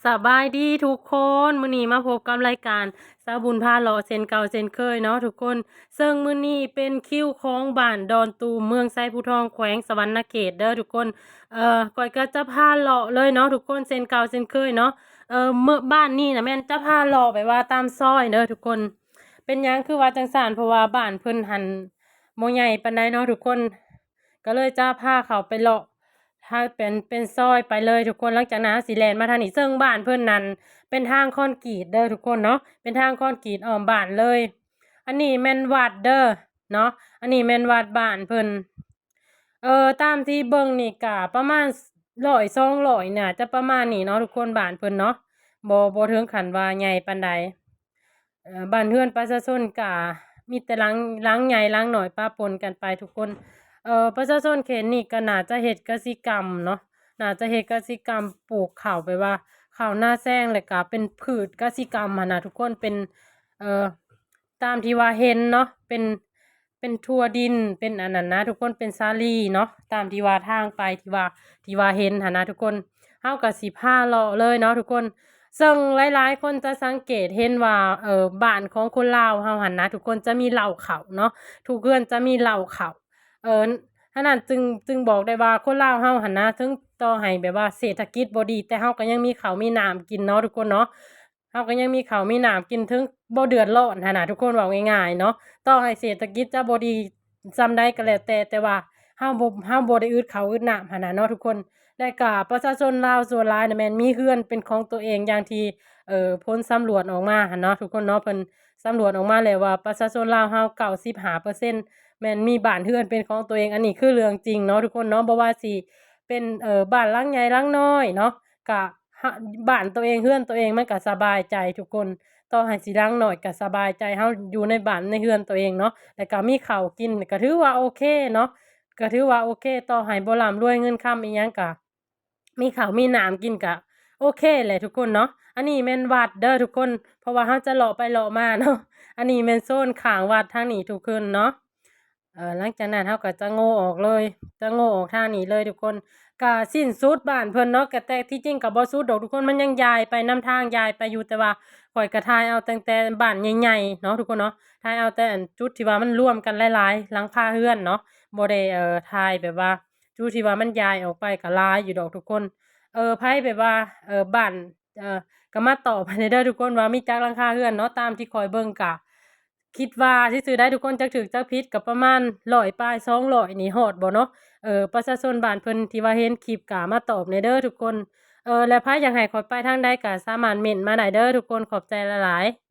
ສະບາຍດີທຸກຄົນ, ມື້ນີ້ມາພົບກັບລາຍການສາວບຸນພາເລາະເຊັ່ນເກົ່າເຊັ່ນເຄີຍເນາະທຸກຄົນ. ເຊິ່ງມື້ນີ້ເປັນຄິວຂອງບ້ານດອນຕູມ ເມືອງໄຊພູທອງ ແຂວງສະຫວັນນະເຂດເດີທຸກຄົນ. ເອີ ຂ້ອຍກໍຈະພາເລາະເລີຍເນາະທຸກຄົນ ເຊັ່ນເກົ່າເຊັ່ນເຄີຍເນາະ. ເອີ ເມືອງ ບ້ານນີ້ນະແມ່ນຈະພາເລາະແບບວ່າຕາມຊອຍເດີທຸກຄົນ. ເປັນຫຍັງຄືວ່າຈັ່ງຊັ້ນ? ເພາະວ່າບ້ານເພິ່ນຫັ້ນບໍ່ໃຫຍ່ປານໃດເນາະທຸກຄົນ. ກໍເລີຍຈະພາເຂົ້າໄປເລາະ ຖ້າເປັນ ເປັນຊອຍໄປເລີຍທຸກຄົນ. ຫຼັງຈາກນັ້ນເຮົາຊິແລ່ນມາທາງນີ້ ເຊິ່ງບ້ານເພິ່ນນັ້ນເປັນທາງຄອນກຣີດເດີທຸກຄົນເນາະ, ເປັນທາງຄອນກຣີດອ້ອມບ້ານເລີຍ. ອັນນີ້ແມ່ນວັດເດີເນາະ, ອັນນີ້ແມ່ນວັດບ້ານເພິ່ນ. ເອີ ຕາມທີ່ເບິ່ງນີ້ກະປະມານຮ້ອຍ ສອງຮ້ອຍ ໜ້າຈະປະມານນີ້ເນາະທຸກຄົນ ບ້ານເພິ່ນເນາະ, ບໍ່ ບໍ່ເຖິງຂັ້ນວ່າໃຫຍ່ປານໃດ. ເອີ ບ້ານເຮືອນປະຊາຊົນກະມີແຕ່ຫຼັງ ຫຼັງໃຫຍ່ຫຼັງນ້ອຍປະປົນກັນໄປທຸກຄົນ. ເອີ ປະຊາຊົນເຂດນີ້ກໍໜ້າຈະເຮັດກະສິກຳເນາະ, ໜ້າຈະເຮັດກະສິກຳ ປູກເຂົ້າ ແບບວ່າເຂົ້ານາແຊງ ແລ້ວກະເປັນພືດກະສິກຳຫັ້ນນະທຸກຄົນ. ເປັນ ເອີ ຕາມທີ່ວ່າເຫັນເນາະ ເປັນ ເປັນຖົ່ວດິນ ເປັນອັນນັ້ນນະທຸກຄົນ ເປັນສາລີເນາະ ຕາມທີ່ວ່າທາງໄປ ທີ່ວ່າ ທີ່ວ່າເຫັນຫັ້ນນະທຸກຄົນ. ເຮົາກໍຊິພາເລາະເລີຍເນາະທຸກຄົນ. ເຊິ່ງຫຼາຍໆຄົນຈະສັງເກດເຫັນວ່າ ເອີ ບ້ານຂອງຄົນລາວເຮົາຫັ້ນນະທຸກຄົນ ຈະມີເລົ້າເຂົ້າເນາະ, ທຸກເຮືອນຈະມີເລົ້າເຂົ້າ. ເອີ ອັນນັ້ນຈຶ່ງ ຈຶ່ງບອກໄດ້ວ່າຄົນລາວເຮົາຫັ້ນນະ ເຖິງຕໍ່ໃຫ້ແບບວ່າເສດຖະກິດບໍ່ດີ ແຕ່ເຮົາກໍຍັງມີເຂົ້າມີນ້ຳກິນເນາະທຸກຄົນເນາະ. ເຮົາກໍຍັງມີເຂົ້າມີນ້ຳກິນ ເຖິງບໍ່ເດືອດຮ້ອນຫັ້ນນະທຸກຄົນ ເວົ້າງ່າຍໆເນາະ. ຕໍ່ໃຫ້ເສດຖະກິດຈະບໍ່ດີສ່ຳໃດກໍແລ້ວແຕ່ ແຕ່ວ່າເຮົາບໍ່ ເຮົາບໍ່ໄດ້ອຶດເຂົ້າອຶດນ້ຳຫັ້ນນະເນາະທຸກຄົນ. ແລະກະປະຊາຊົນລາວສ່ວນຫຼາຍນະແມ່ນມີເຮືອນເປັນຂອງຕົວເອງ ຢ່າງທີ່ ເອີ ຜົນສຳຫຼວດອອກມາຫັ້ນເນາະທຸກຄົນເນາະ. ເພິ່ນສຳຫຼວດອອກມາແລ້ວວ່າ ປະຊາຊົນລາວເຮົາ ເກົ້າສິບຫ້າເປີເຊັນ ແມ່ນມີບ້ານເຮືອນເປັນຂອງຕົວເອງ. ອັນນີ້ຄືເລື່ອງຈິງເນາະທຸກຄົນເນາະ, ບໍ່ວ່າຊິເປັນ ເອີ ບ້ານຫຼັງໃຫຍ່ຫຼັງນ້ອຍເນາະ ກະ ບ້ານຕົວເອງ ເຮືອນຕົວເອງ ມັນກະສະບາຍໃຈທຸກຄົນ. ຕໍ່ໃຫ້ຊິຫຼັງນ້ອຍກະສະບາຍໃຈ ເຮົາຢູ່ໃນບ້ານໃນເຮືອນຕົວເອງເນາະ ແລ້ວກະມີເຂົ້າກິນ ກະຖືວ່າໂອເຄເນາະ, ກະຖືວ່າໂອເຄ. ຕໍ່ໃຫ້ບໍ່ລ່ຳລວຍເງິນຄຳອີ່ຫຍັງ ກະມີເຂົ້າມີນ້ຳກິນ ກະໂອເຄແຫຼະທຸກຄົນເນາະ. ອັນນີ້ແມ່ນວັດເດີທຸກຄົນ ເພາະວ່າເຮົາຈະເລາະໄປເລາະມາເນາະ. ອັນນີ້ແມ່ນໂຊນຂ້າງວັດທາງນີ້ທຸກຄົນເນາະ. ເອີ ຫຼັງຈາກນັ້ນເຮົາກໍຈະໂງ່ອອກເລີຍ ຈະໂງ່ອອກທາງນີ້ເລີຍທຸກຄົນ. ກະສິ້ນສຸດບ້ານເພິ່ນເນາະ, ກະແຕ່ທີ່ຈິງກໍບໍ່ສຸດດອກທຸກຄົນ ມັນຍັງຢາຍໄປນຳທາງ ຢາຍໄປຢູ່. ແຕ່ວ່າຂ້ອຍກໍຖ່າຍເອົາຕັ້ງແຕ່ບ້ານໃຫຍ່ໆເນາະທຸກຄົນເນາະ, ຖ່າຍເອົາແຕ່ອັນຈຸດທີ່ວ່າມັນລວມກັນຫຼາຍໆຫຼັງຄາເຮືອນເນາະ, ບໍ່ໄດ້ ເອີ ຖ່າຍແບບວ່າຈຸດທີ່ວ່າມັນຢາຍອອກໄປ ກໍຫຼາຍຢູ່ດອກທຸກຄົນ. ເອີ ໃຜແບບວ່າ ເອີ ບ້ານ ເອີ ກໍມາຕອບໃຫ້ແດ່ເດີທຸກຄົນ ວ່າມີຈັກຫຼັງຄາເຮືອນເນາະ. ຕາມທີ່ຂ້ອຍເບິ່ງກະ ຄິດວ່າຊື່ໆໄດ໋ທຸກຄົນ ຈັກຖືກຈັກຜິດກໍປະມານຮ້ອຍປາຍ ສອງຮ້ອຍນີ້ ຮອດບໍ່ເນາະ? ເອີ ປະຊາຊົນບ້ານເພິ່ນທີ່ວ່າເຫັນຄລິບກໍມາຕອບແດ່ເດີທຸກຄົນ. ເອີ ແລະໃຜຢາກໃຫ້ຂ້ອຍໄປທາງໃດກໍສາມາດເມັ້ນມາໄດ້ເດີທຸກຄົນ. ຂອບໃຈຫຼາຍໆ.